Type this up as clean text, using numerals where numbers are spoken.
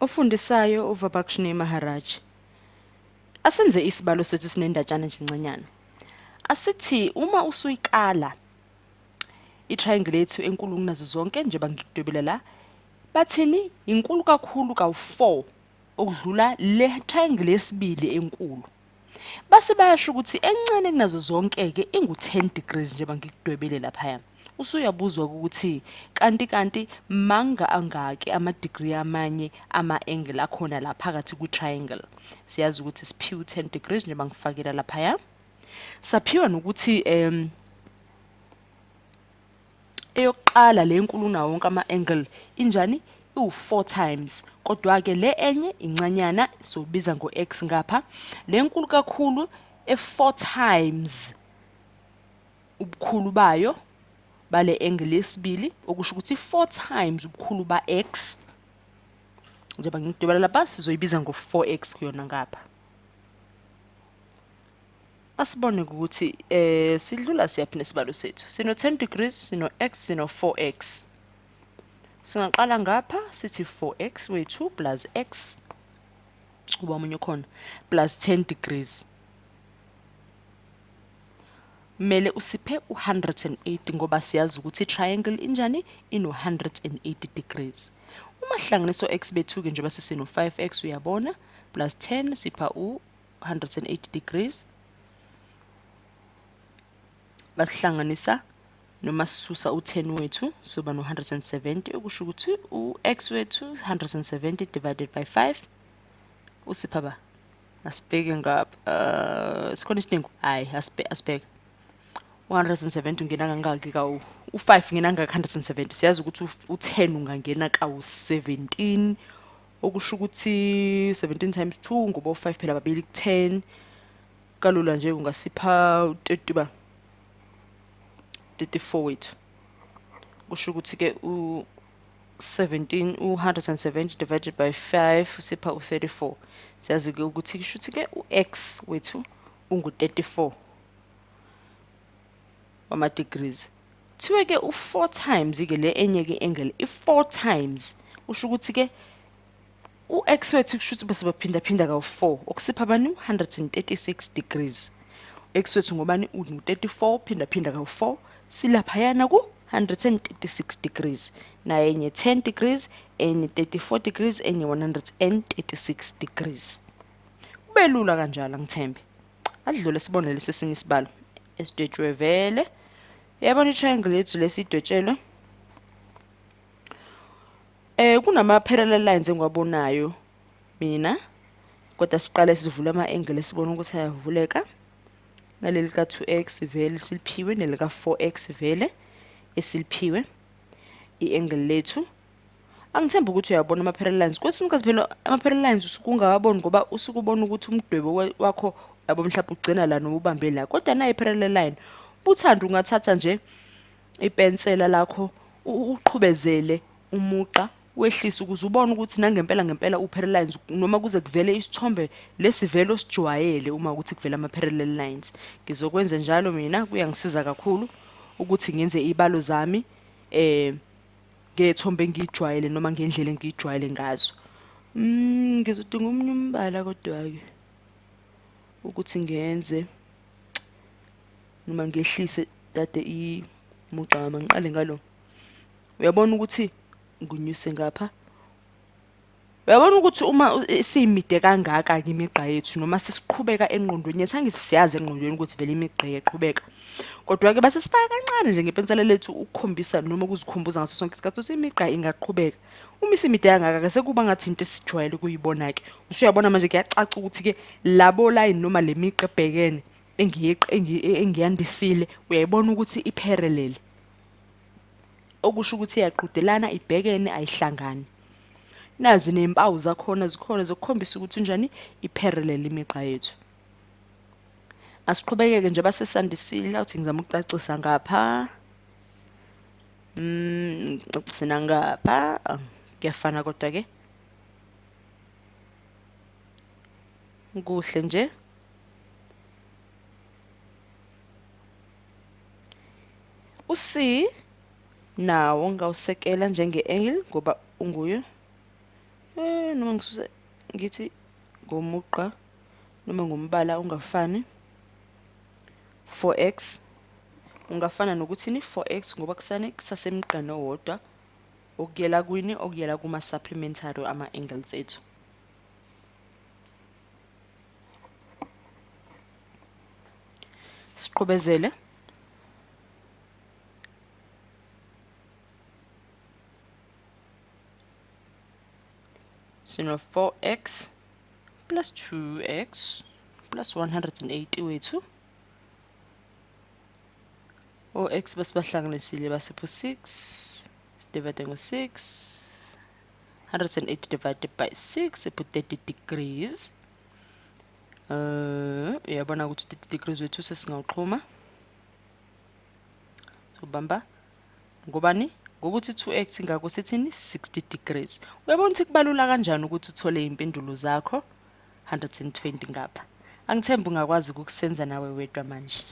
Ofundisayo uVabakshni Maharaj. Asenze isibalo sethu sinendatshana nje ncanyana. Asithi uma usuyikala i-triangle yethu enkulu kunazo zonke njengoba ngikudwebela la, bathini inkulu kakhulu kawu-4 okudlula le triangle yesibili enkulu. Base bayasho ukuthi encane kunazo zonke-ke ingu-10 degrees njengoba ngikudwebele laphaya. Usuyabuzwa ukuthi kanti kanti manga angaki ama-degree amanye ama-angle akhona la phakathi kwi-triangle. Siyazi ukuthi siphiwe u-10 degrees njengoba ngifakela laphaya. Saphiwa nokuthi eyokuqala le nkulu nawo wonke ama-angle injani iwu-4 times, kodwa-ke le enye incanyana sobiza ngo-x ngapha. Le nkulu kakhulu e-4 times ubukhulu bayo bale angle yesibili, okusho ukuthi 4 times ubukhulu ba-x. Njengoba ngidwebela lapha sizoyibiza ngo-4x kuyona ngapha. Asibone ukuthi sidlula siyaphi nesibalo sethu. Sino 10 degrees, sino x, sino 4x. Singaqala ngapha sithi 4x wethu plus x uba omunye khona plus 10 degrees. Mele usiphe u-180 ngoba siyazi ukuthi i-triangle injani, ino-180 degrees. Uma sihlanganisa o-x bethu-ke njengoba sesino-5x uyabona plus 10 sipha u-180 degrees. Basihlanganisa noma sisusa u-10 wethu soba no-170, okusho ukuthi u-x wethu 170 divided by 5 usipha ba. Asibheke ngapha, sikhona isidingo? Hhayi, asibheke. U-170 ungena kangaki kawu? U-5 ungena kangaki 170? Siyazi ukuthi u-10 ungangena kawu-17, okusho ukuthi 17 times 2 ngoba u-5 phela babili ku-10. Kalula nje ungasipha u-30 ba 34 wethu. Kusho ukuthi-ke u-17, u-170 divided by 5 usipha u-34. Siyazi-ke ukuthi kusho ukuthi-ke u-x wethu ungu-34 wama-degrees. Kuthiwe-ke u-4 times-ke le enye-ke angle, i-4 times usho ukuthi-ke u-x wethu kusho ukuthi bese baphindaphinda kawu-4, okusipha bani? 136 degrees. X wethu ngobani? Ungu-34 phindaphinda kawu-4, silaphayana ku-136 degrees. Naye enye 10 degrees, enye 34 degrees, enye 136 degrees. Kube lula kanjalo, angithembe. Adlule sibone lesi esinye isibalo esidwetshwe vele. Uyabona i-triangle yethu lesidwetshelwe. Kunama parallel lines engiwabonayo mina, kodwa siqale sivule ama-angle sibone ukuthi ayavuleka. Naleli ka 2x vele siliphiwe, nelika 4x vele esiliphiwe i-angle lethu. Angithembi ukuthi uyabona ama-parallel lines. Kwesinye isikhathi phela ama-parallel lines usuke ungawaboni ngoba usuke ubona ukuthi umdwebo wakho yabo mhlawumbe ugcina la noma ubambe la, kodwa nayi i-parallel line buthanda ungathatha nje ipensela lakho uqhubezele umugqa wehlise ukuze ubone ukuthi nangempela ngempela u-parallel lines, noma kuze kuvele isithombe lesivele osijwayele uma ukuthi kuvela ama-parallel lines. Ngizokwenza njalo mina, kuyangisiza kakhulu ukuthi ngenze iy'balo zami ngethombe engiyijwayele noma ngendlela engiyijwayele ngazo. Ngizodinga omunye umbala kodwa-ke ukuthi ngenze noma ngehlise dade imugqa wami. Ngiqale ngalo. Uyabona ukuthi nginyuse ngapha. Uyabona ukuthi uma siyimide kangaka-ke imigqa yethu noma sesiqhubeka engqondweni yethu, angithi siyazi engqondweni ukuthi vele imigqa iyaqhubeka. Kodwa-ke base sifaka kancane nje ngepensela lethu ukukhombisa noma ukuzikhumbuza ngaso sonke isikhathi ukuthi imigqa ingaqhubeka. Uma isimide kangaka-ke sekuba ngathi into esijwayele ukuyibona-ke. Usuyabona manje kuyacaca ukuthi-ke labo line noma le migqa ebhekene engiyandisile uyayibona ukuthi i-parallel. Okusho ukuthi iyaqhudelana, ibhekene, ayihlangani. Nazi nezimpawu zakhona zikhona zokukhombisa ukuthi unjani i-parallel imigqa yethu. Asiqhubekeke nje basesandisile, awuthi ngizama ukucacisa ngapha. Ngicacise nangapha. Kuyafana kodwa ke. Kuhle nje. U-C nawo ngawusekela njenge-angle ngoba unguye. Noma ngisuse ngithi ngomugqa noma ngombala ungafani. 4x ungafana nokuthini 4x ngoba kusane kusasemgqeni owodwa okuyela kwini okuyela kuma supplementary ama angles ethu. Siqhubezele. Sino 4x plus 2x plus 180 wethu. O-x basibahlanganisile basipho 6 divide ngo-6, 180 divided by 6 ipho 30 degrees. Uyabona ukuthi 30 degrees wethu sesingawuxhuma. Sobamba ngobani? Ngokuthi 2x ngakho sithini 60 degrees. Uyabona ukuthi kubalula kanjani ukuthi uthole impendulo zakho 120 ngapha. Angithembi ungakwazi ukukusenza nawe wedwa manje.